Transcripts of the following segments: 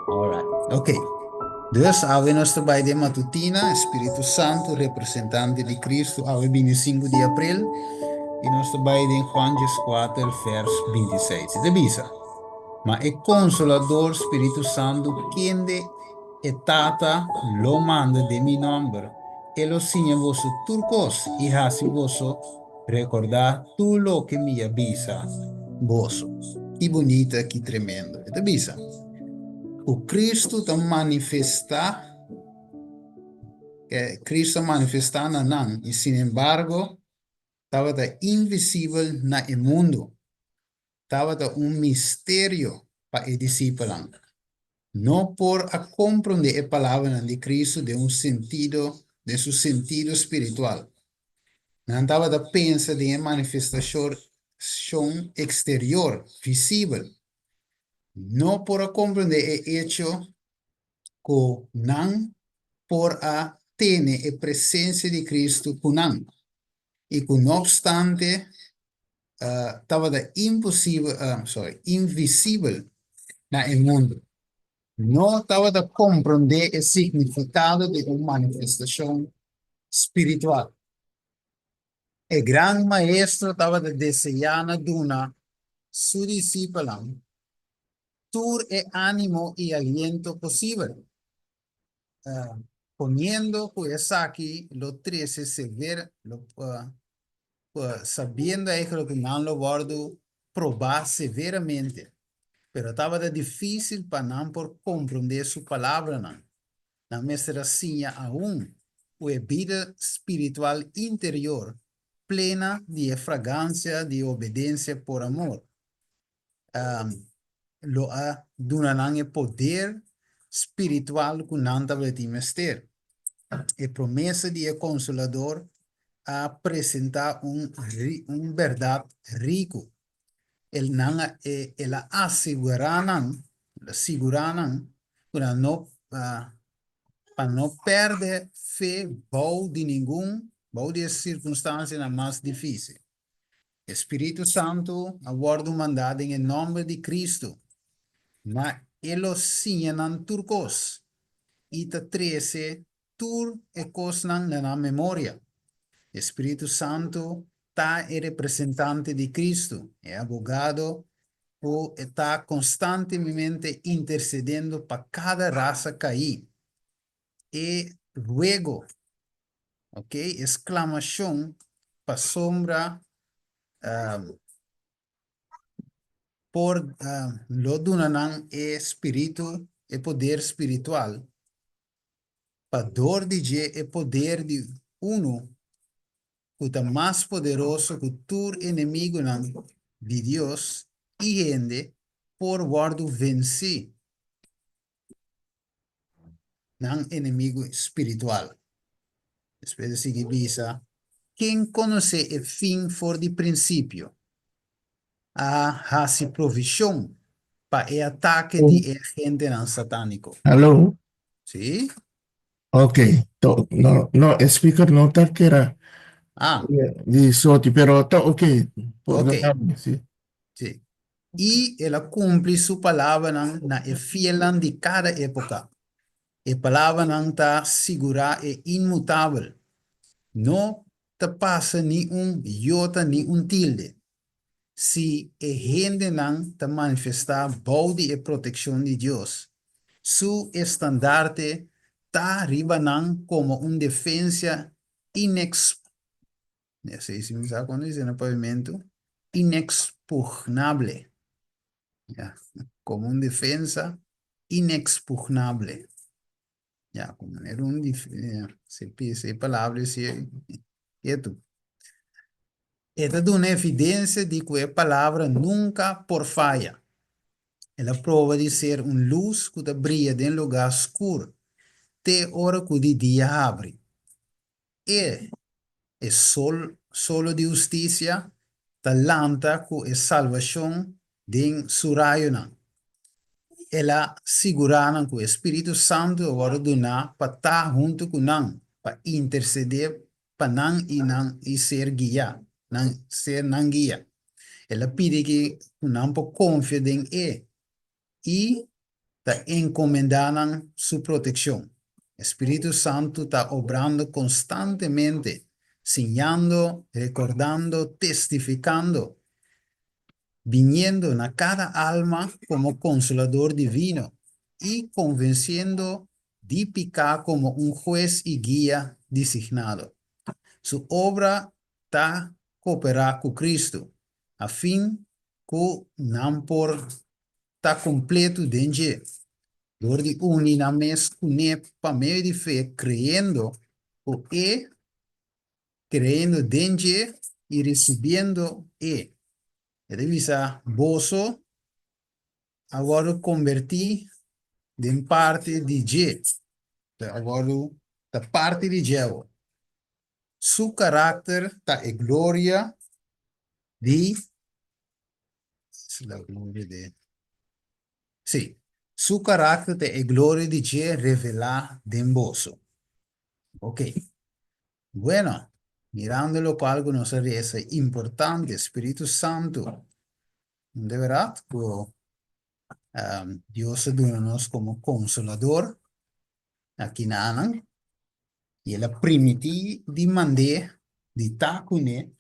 Alright, ok. Dus awe nos ta bai den matutina, Spiritu Santu, representante di Cristo, awe 25 di april, i nos ta bai den Juan 14, vers 26. E ta bisa, Ma e Consolador, Spiritu Santu, kende e Tata lo manda den mi nomber, e lo siña boso tur kos i hasi boso Rekordá tur loke mi a bisa boso. Ki bunita, ki tremendo! E ta bisa ku Kristu ta manifestá, Kristu a manifestá na nan i sinembargo tabata invisibel na e mundu. Tabata un misterio pa e disipelnan. No por a komprondé e palabranan di Kristu den un sentido, den su sentido spiritual. Nan tabata pensa den e manifestashon eksterior, visibel. No por a komprondé e echo ku nan por a tene e presensia di Kristu ku nan, i ku no opstante tabata imposibel, sorry, invisibel na e mundu. No tabata komprondé e signifikado di un manifestashon spiritual. E Gran Maestro tabata deseá na duna su disipelnan tur e ánimo i aliento posibel, poniendo ku esaki lo trese sever, lo, sabiendo eigenlijk ku nan lo wòrdu probá severamente. Pero tabata difísil pa nan por komprondé su palabranan. Nan mester a siña aun ku e bida spiritual interior plena di e fragansia di obedensia por amor lo a duna nan e poder spiritual ku nan tabatin mester. E promesa di e Konsolador a presentá un un bèrdat riku. El nan a el a asegurá nan, el a sigurá nan ku nan no pa no pèrdè fe bou di ningun bou di e sirkunstansianan mas difísil. E Spiritu Santu a wòrdu mandá den e nòmber di Kristu, ma e lo siña nan tur kos i ta trese tur e kosnan na nan memoria. E Spiritu Santu ta e representante di Kristu, e abogado ku ta konstantemente intersedendo pa kada rasa kaí. E ruego Ok, e sklamashon pasobra por lo duna nan e spiritu, e poder spiritual, pa dor di dje e poder di unu ku ta mas poderoso ku tur enemigunan di Dios i hende por wòrdu vensí. Nan enemigu spiritual. Despues e sigui bisa, Ken konosé e fin for di prinsipio? A hasi provishon pa e atake di e agentenan satániko. Hallo? Sí? Ok, to, no, no, e speaker no ta kera Ah. di soti, pero ta ok. Por Ok. Sí. Sí. I el a kumpli su palabranan na e fielnan di kada époka. E palabranan ta sigurá e inmutabel. No ta pasa ni un yota ni un tilde. Si e hendenan ta manifestá bou di e protekshon di Dios, su estandarte ta riba nan komo un defensa inex. Esei si mi sa kon dice na pavimentu, inexpugnable. Ya, como un defensa inexpugnable. Ya, como manera un dif ya, si pisa e palabra si ketu. E ta duna evidencia di ku e palabra nunca por faya. El a proba di ser un luz ku ta bria den lugar skur te ora ku di dia habri. E, e sol, solo di hustisia, ta lanta ku e salbashon den su rayonan. El a sigurá nan ku e Spiritu Santu a wòrdu duná pa ta huntu ku nan, pa intersedé pa nan i nan i ser guiá, nan ser nan guia. El a pidi ku nan por konfia den e i ta enkomendá nan su protekshon. E spiritu santu ta obrando konstantemente, siñando, rekordando, testifikando, biniendo na kada alma komo konsolador divino i konvensiendo di piká komo un hues i guia disignado. Su obra ta koperá ku Kristu, afin ku nan por ta kompletu den dje, dor di uni nan mes kuné pa medio di fe, kreyendo ku e, kreyendo den dje i risibiendo e. E ta bisa, Boso a wòrdu kombertí den parti di dje, a wòrdu ta parti di dje awor. Su karakter ta e gloria di la gloria de Sí, su karakter ta e gloria di dje revelá den boso. Ok. Bueno, mirando lokual ku nos a resa importante, Spiritu Santu, de bèrdat ku Dios a duna nos komo konsolador aki na anan, i el a primití di mand'é, di ta kuné.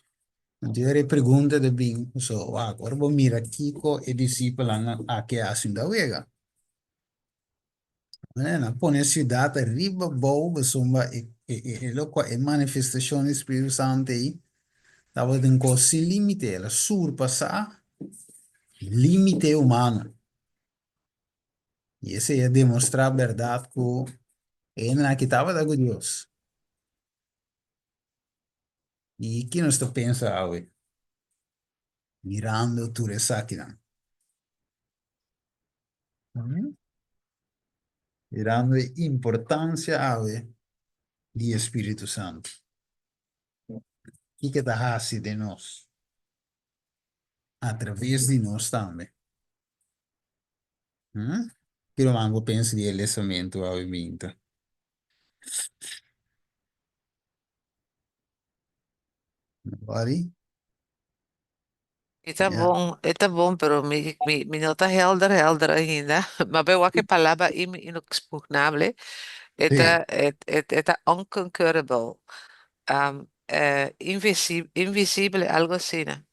Anto e pregunta ta bin, so, wak, ora bo mira kiko e disipelnan aki a hasi un ta wega. Nan a pone e siudat ariba bou pasobra e lokua e manifestashon di Spiritu Santu ei tabata un kos sin límite, el a surpasá límite humano. I esei a demostrá bèrdat ku e hendenan aki tabata ku Dios. I ki nos ta pensa awe mirando tur esakinan? Mirando e importancia awe di e Spiritu Santu. Kiko e ta hasi den nos? Atraves di nos tambe. Ki ruman bo pensa di e lesamentu awe minta? Nobody? E ta bon, e ta bon, pero mi, mi, mi no ta helder, helder ainda. Maar bij welke palabra inexpugnable, e ta, e, e, e ta unconquerable. Um, eh, invisi invisible, algo asina.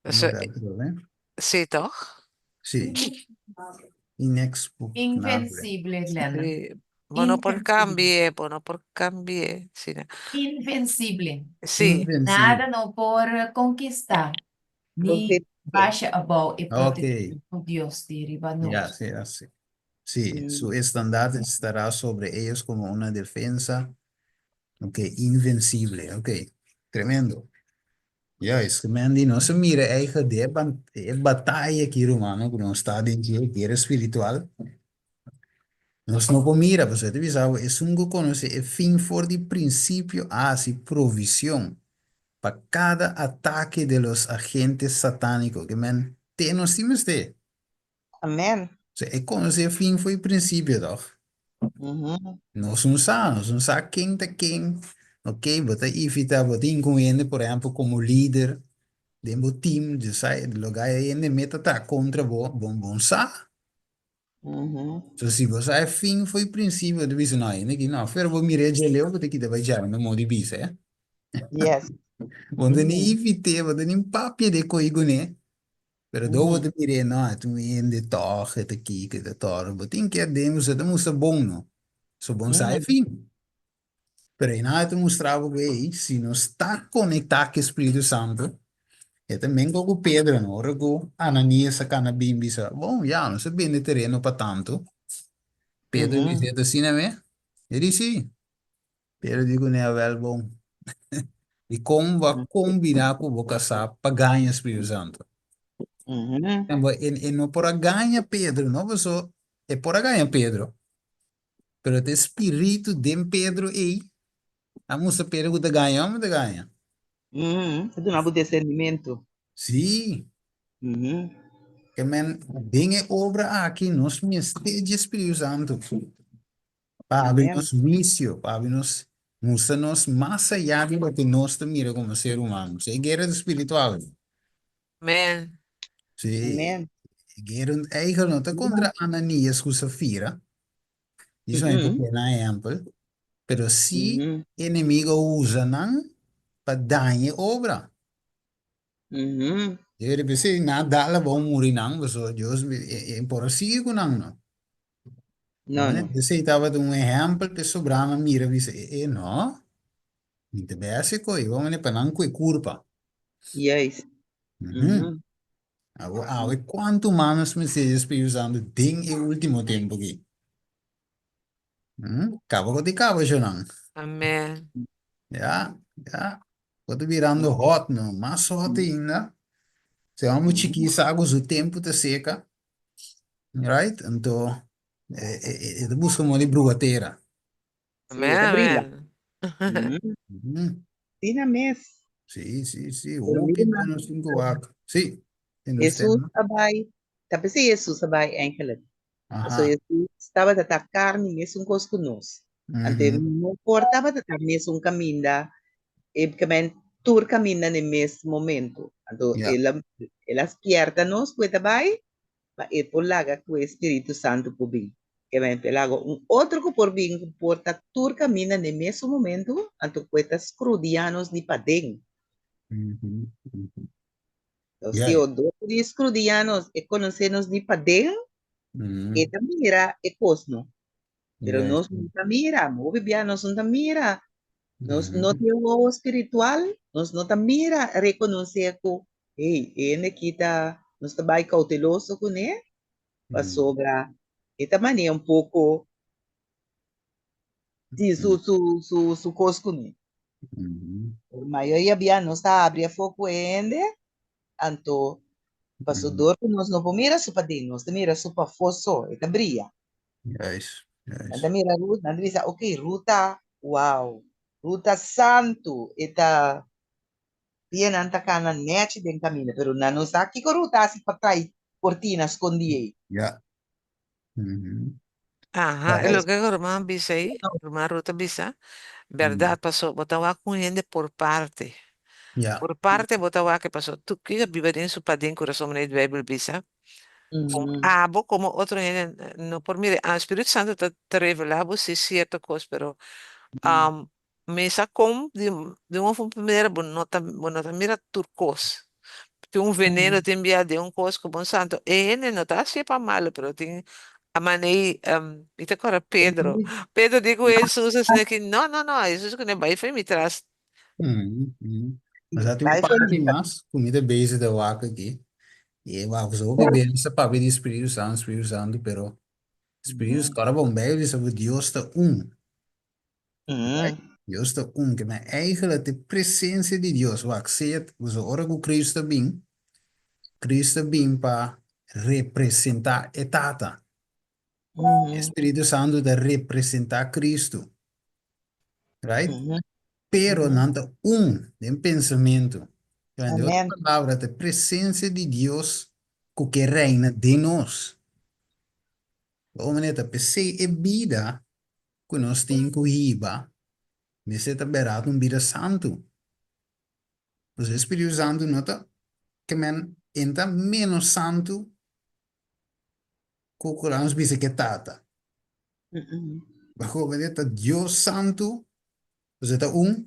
So, sí, toch? Sí. Inexpugnable. Invencible, Glenda. Sí. Bo no por Invencible. cambi'é, bo no por cambi'é. Sí, na. Invencible. Sí. Invencible. Nada no por conquista ni Invencible. basha abou e Ok. proteccion cu Dios tin riba Ya, nos. sí, así. Sí, su estandarte estará sobre ellos como una defensa. Ok, invencible. Ok, tremendo. Juist, Mandy, nos a mira eigen de e batalla aki, rumannan, ku nos ta den dje, guera spiritual. Nos no por mira, pasobra ta bisa bo, esun ku konosé e fin for di prinsipio a hasi provision pa kada atake de los agentes satániko. Ke men, te nos tin mester. Amen. Osea, e konosé e fin for di prinsipio, tòg? Nos no sa, nos no sa ken ta ken. Ok, bo ta invitá, bo tin ku hende, por ehèmpel, komo lider den bo team, bo sa e lugá e hende meta ta kontra bo, bo no sa. So si bo sa e fin for di prinsipio, bo ta bisa, no, hende aki no, pero bo mira e djaleu, bo ta kita bai djami na moda di bisa, eh. Yes. Bo no ta ni invit'é, bo no ta ni papia de ko'i kuné. Pero dor bo ta mir'é, no, e ta un hende tòg, e ta kiko, e ta tòrò. Bo tin ke den bo ta mustra bon, no. So bon sa e fin. Pero einan e ta mustra bo ku, ey, si nos ta konektá ku e Spiritu Santu, e ta menko ku Pedro, no. Ora ku Ananias a kana bin bisa, bon, ya, nos a bende tereno pa tantu. Pedro bisa, e ta asina me? E di, sí. Pero di kuné awel bon. Di kon bo a kombiná ku bo kasá pa gaña Spiritu Santu. Bo e e no por a gaña Pedro, no paso e por a gaña Pedro, pero ta e spiritu den Pedro ei a mustra Pedro ku ta gaña òf no ta gaña. Ta duna bo discernimentu. Sí. Ke men den e obra aki nos mester dje Spiritu Santu. Pa habri nos huisio, pa habri nos. Mustra nos mas ayá di loke nos ta mira komo ser humano. Si e guera ta spiritual. Amen. Si Amen. e guera eigenlijk no ta kontra Ananias ku Safira. Dis nan por pone nan ehèmpel. Pero si enemigo a usa nan pa daña e obra. Debe p'esei nan a dal abou muri nan, pasobra Dios e por a sigui ku nan no. No, no. P'esei tabata un ehèmpel p'e sobranan mira bisa, e e no, mi ta bai hasi kos, i wou pa nan ku e kurpa. Juist. Awo awe kuantu mas nos mester di Spiritu Santu den e último tempu aki? Kaba ku ta kaba shonnan. Amen. Ya, ya. Bo ta birando hot no, mas hot ainda. Si homber chikí sa ku su tempu ta seka, right? Anto e ta buska moda di bruha tera. Sí, e ta brila. Amen. Asina mes. Sí, sí, sí. Pero Hopi mira, bueno sin ku wak. Sí. Tin nos Hesus tema. a bai, ta p'esei Hesus a bai eigenlijk. Pasobra Aha. Hesus tabata ta karni mesun kos ku nos. Anto e no por tabata ta mesun kaminda, e kamen tur kaminda na e mes momento. Anto el a el a spierta nos ku e ta bai, pa e por laga ku e Spiritu Santu por bin. Kemen e laga un otro ku por bin ku por ta tur kaminda na e mesun momento, anto ku e ta skrudiá nos di paden. Nos tin otro di skrudiá nos, e konosé nos di paden, e ta mira e kos no. Pero nos no ta mira, hopi bia nos no ta mira. Nos no tin wowo spiritual, nos no ta mira, rekonosé ku, hey, e hende aki ta, nos ta bai kouteloso kuné, pasobra e ta manera un poko tin su su su su kos kuné. Pero mayoria bia nos ta habri afó ku e hende, anto paso dor ku nos no por mira su paden, nos ta mira su pafó so, e ta bria. Juist, Nan juist. ta mira Ruth, nan ta bisa, ok, Ruth ta, wow, Ruth ta santu, e ta, pianan ta kana nèchi den kaminda, pero nan no sa kiko Ruth ta hasi pa trai kortina skondí ei. Ja. Mhm. Aha, e Ja. loke ku ruman bisa ei, ruman Ruth a bisa, bèrdat paso bo ta wak un hende por parte. Ja. Por parte bo ta wak paso tur kiko a biba den su paden kurason manera di Beibel bisa, Con abo como otro hende no por mira. Ah, Spiritu Santo ta, ta revela bo si cierto cos, pero um, mi sa con di, di un of otro manera bo no ta, bo no ta mira tur cos. Tin un veneno tin bia den un cos cu bon santo. E hende no ta hacié pa malo, pero tin a manei, um, mi ta acorda Pedro. Pedro di cu Jesus asina ki, no, no, no, Jesus cu ne bai for mi tras. Nos a tin un par di mas ku mi ta bezig ta wak aki. I e wak so hopi bes nos ta papia di Spiritu Santu, Spiritu Santu, pero Spiritu Santu ora bon Bijbel bisa ku Dios ta un. Right? Dios ta un, ke men eigenlijk ta e presensia di Dios. Wak, sea, pasobra ora ku Cristo a bin, Cristo a bin pa representá e Tata. E Spiritu Santu ta representá Cristo. Right? Pero nan ta un den pensamentu. En otro palabra, ta e presencia di Dios ku ke reina den nos. Bo manera ta p'esei e bida ku nos tin ku hiba mester ta bèrdat un bida santu. Pasobra e Spiritu Santu no ta ke men e ta ménos santu ku ku nos bisa ke Tata. Bajo ta Dios Santu, o ta un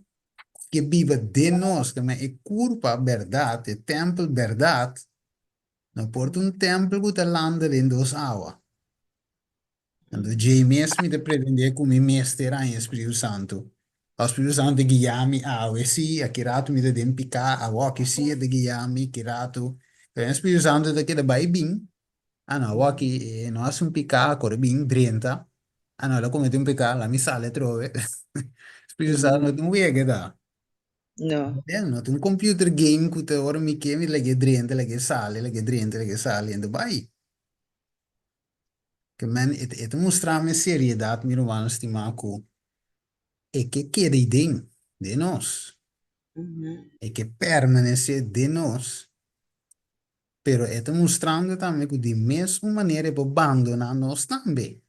ke biba den nos, ke men e kurpa bèrdat, e tèmpel bèrdat, no por ta un tèmpel ku ta landa den dos awa. Anto djei mes mi ta pretendé ku mi mester haña e Spiritu Santu. Ò Spiritu Santu ta guia mi awe sí, aki ratu mi ta den piká, awòki sí e ta guia mi, ki ratu. Pero e Spiritu Santu ta keda bai bin Ah no, awor aki e no hasi un piká, kore bin drenta. Ah no, el a komete un piká, laat mi sali atrobe. Spiritu Santu no ta un wega ta. No. Bien, no ta un computer game ku ta ora mi ke mi lag'é drenta, lag'é sali, lag'é drenta, lag'é sali, en ta bai. Ke men e ta mustra mi e seriedat, mi rumannan stimá, ku e ke keda ei den, den nos. E ke permanesé den nos. Pero e ta mustrando tambe ku di mes un manera e por bandoná nos tambe.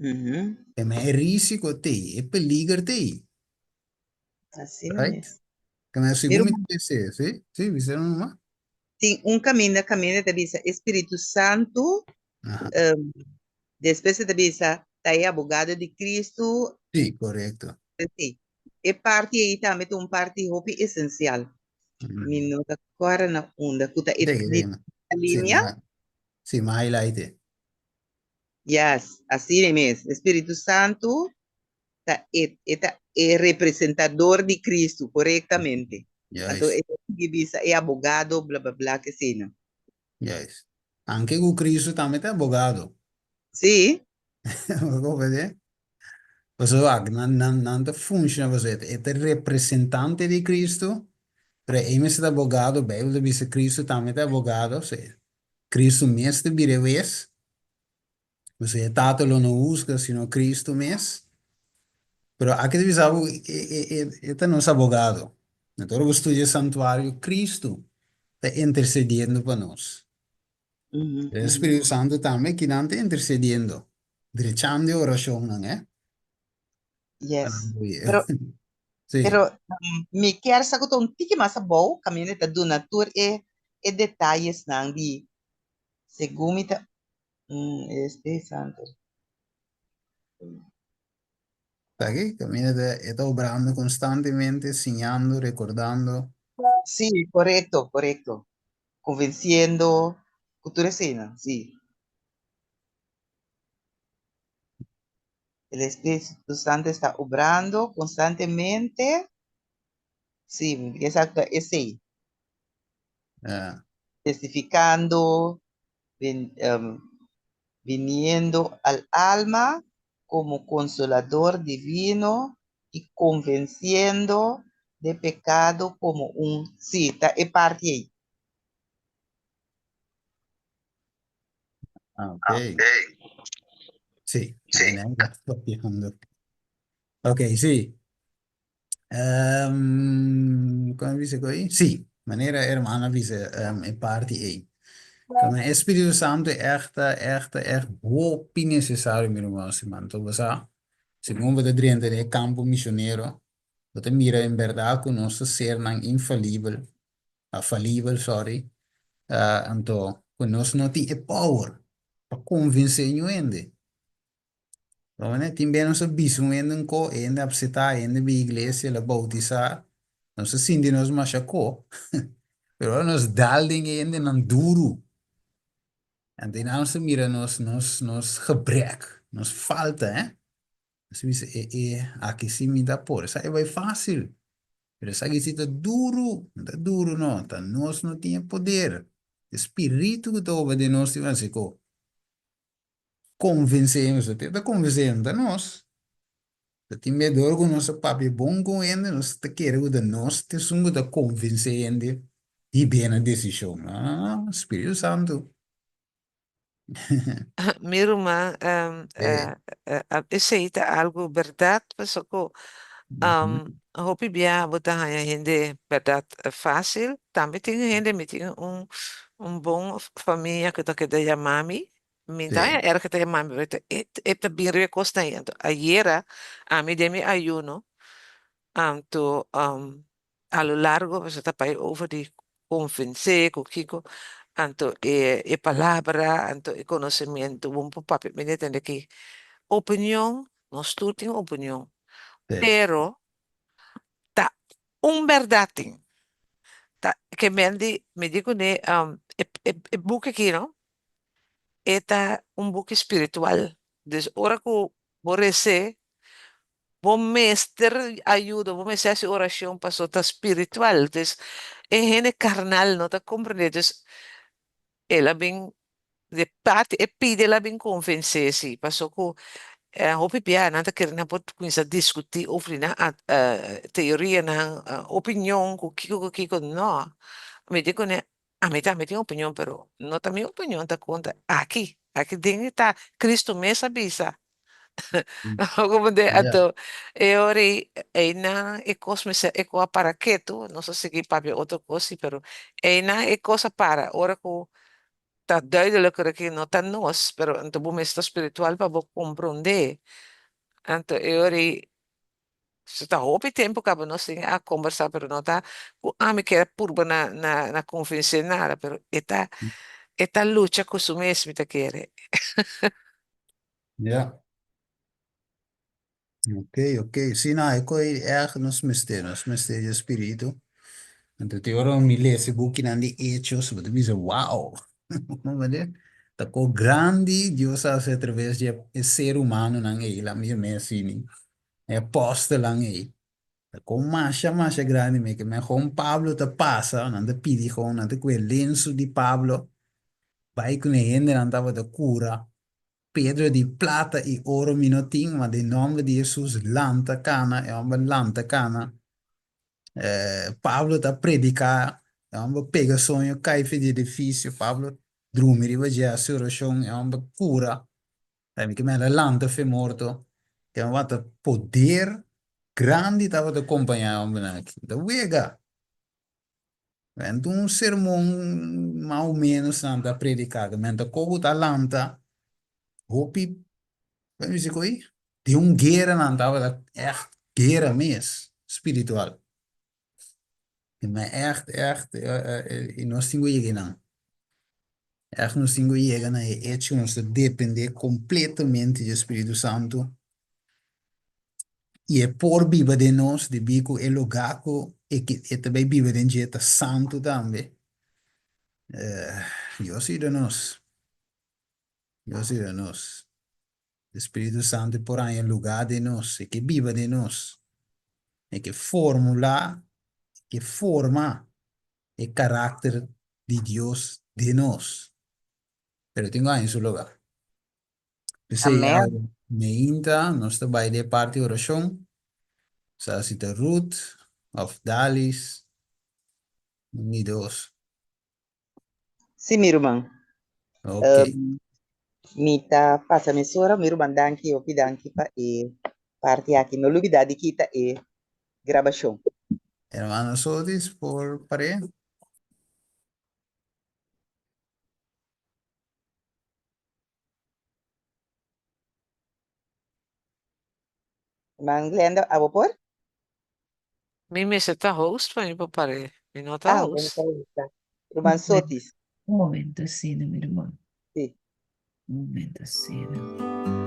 E men e risiko t'ei, e peliger t'ei. Asina Right? mes. Ke men Mi segun mi ruman, ta pens'é, sí? Sí, bisa numa. tin un kaminda, kaminda ta bisa e Spiritu Santu, Aha. um, despues e ta bisa ta e abogado di Cristo. Sí, korekto. Sí. E parti ei tambe ta un parti hopi esensial. Mi no ta kòrda na unda ku ta e Dege, di dege. Sí, linia. ma, sí, ma highlight e. Yes, asina mes. E Spiritu Santu ta e, e ta e representador di Cristo, korektamente. Anto Juist, e ta sigui bisa e abogado, bla bla bla, kesina. juist. Anke ku Cristo tambe ta abogado. Sí. Bo comprende? Pasobra wak, nan, nan, nan ta funciona pasobra e ta representante di Cristo, pero e mester ta abogado, Bijbel ta bisa Cristo tambe ta abogado, se Cristo mes ta bira e wes, pasobra e Tata lo no husga sino Cristo mes. Pero aki ta bisa bo e, e, e, e ta nos abogado. Anto ora bo studia e santuario, Cristo ta intercediendo pa nos. E Spiritu Santu tambe kinan ta intercediendo, drechando e oracionnan, eh. Yes. Pero, Sí. pero mi kier sa ku ta un tiki mas abou, kaminda ta duna tur e e detayesnan di segun mi ta e Spiritu Santu. Ta aki, kaminda ta e ta obrando konstantemente, siñando, rekordando. Sí, korekto, korekto. Convenciendo cu tur eseinan, sí. El Espíritu Santo está obrando constantemente. Sí, exacto, esei. Ja. Testificando, ven, um, viniendo al alma como consolador divino y convenciendo de pecado como un, sí, ta e parti ei. Ah, ok. Sí, ahí ahí ya estoy fijando. Ok, sí. Um, ¿cómo dice ahí? Sí, manera hermana dice um, e parti ei. Como e Espíritu Santo echt, echt, echt hopi necesario, mi ruman, man. Entonces, sa, segun bo ta drenta den e kampo misionero, bo ta mira en bèrdat ku nos ta sernan infalibel, falibel, sorry, anto ku nos no tin e power pa konvensé ñu hende. Bo tin bes nos a bisa un hende un ko, e hende a apseptá, e hende bin iglesia, el a boutisá, nos a sinti nos masha ko, pero ora nos dal den e hendenan duru, Anto nan nos ta mira nos nos nos gebrek, nos falta, eh. Nos ta bisa e e aki si mi ta por, esaki bai fácil, pero esaki si ta duru, no ta duru no, ta nos no tin e poder, e spiritu ku ta obra den nos tin hasi ku konvensé nos, ta ta konvensé no ta nos, ta tin bes dor ku nos a papia bon ku hende nos ta kere ku ta nos ta esun ku ta konvensé hende hib'é na desishon, no no no, spiritu santu. Mi ruman, esei ta algu bèrdat, pasobra ku hopi bia bo ta haña hende bèrdat fásil. Tambe tin hende, mi tin un un bon famia ku ta keda yama mi, mi ta haña erg ku ta yama mi, pero e ta bin riba e kosnan ei. Anto ayera ami den mi ayuno, anto a lo largo boso ta bai over di konvensé ku kiko, anto e e palabra, anto e konosementu, bo por papia mi ta tende ki opinion, nos tur tin opinion, pero ta un bèrdat tin, ta ke men di mi di kuné e e buki aki no, e ta un buki spiritual, dus ora ku bo res'é Bo mester ayuda, bo mester hasi oracion paso ta spiritual. Dus e hende carnal no ta comprende. Dus el a bin de parti e pidi el a bin convence si paso cu hopi bia nan ta kere nan por cuminsa discuti over di nan teorianan, opinion cu kico cu kico. No, mi di cune ami tambe tin opinion pero no ta mi opinion ta conta aki. Aki den ta Cristo mes a bisa. Como de anto e ora ei einan e kos mester e kos a para ketu, nos a sigui papia otro kos si, pero einan e kos a para ora ku ta duidelijk ora ki no ta nos, pero anto bo mester ta spiritual pa bo komprondé. Anto e ora ei. So ta hopi tempu kaba nos tin a kombersá pero no ta ku ami kier a purba na na na konvensé nada pero e ta e ta lucha ku su mes mi ta kere. Ja. Ok, ok. Sí, no, e koi ègt nos mester, nos mester di e spiritu. Anto te ora mi lesa e bukinan di Hechos, bo ta bisa, wow! Ta ko grandi Dios a hasi atraves di e ser humanonan ei, la mi yam'é asina, e apòstelnan ei. Ta ko masha, masha grandi mi ke men kon Pablo ta pasa, nan ta pidi kon, nan ta kue lensu di Pablo, bai ku e hendenan tabata kura. Pedro di, Plata i oro mi no tin, ma den nòmber di Hesus lanta kana. E hòmber lanta kana. Pablo ta prediká, e hòmber pega soño, kai for di edifisio. Pablo drumi riba dje, hasi orashon, e hòmber kura. Mi ke mester a lanta for morto. E hòmber ta poder grandi tabata kompañá e hòmbernan aki. Ta wega. Anto un sermon mas o menos nan ta prediká, ta menta kobo ta lanta hopi, bo bisa ku ei? Den un guera nan tabata ègt guera mes spiritual. I men ègt ègt i nos tin ku yega einan. Ègt nos tin ku yega na e echo ku nos ta dependé kompletamente di e Spiritu Santu i e por biba den nos debí ku e lugá ku e ke e ta bai biba den dje ta santu tambe. Dios yuda nos. Dios yuda nos. E Spiritu Santu por haña lugá den nos, e ke biba den nos, e ke formulá, e ke forma e karakter di Dios den nos. Pero tin ku haña su lugá. P'esei Amén. awe meinta nos ta bai den e parti orashon. Sa si ta Ruth òf Dalis, un di dos. Sí, mi ruman. Ok. Mi ta pasa mesora, mi ruman danki, hopi danki pa e parti aki. No lubida di kita e grabashon. Hermano Sotis por par'é. Man Glenda, abo por? Mi mester ta host pa mi por par'é. Mi no ta Ah, bo no host. ta host. Ruman Sotis. Un momento asina, mi ruman. Sí. Un momento asina.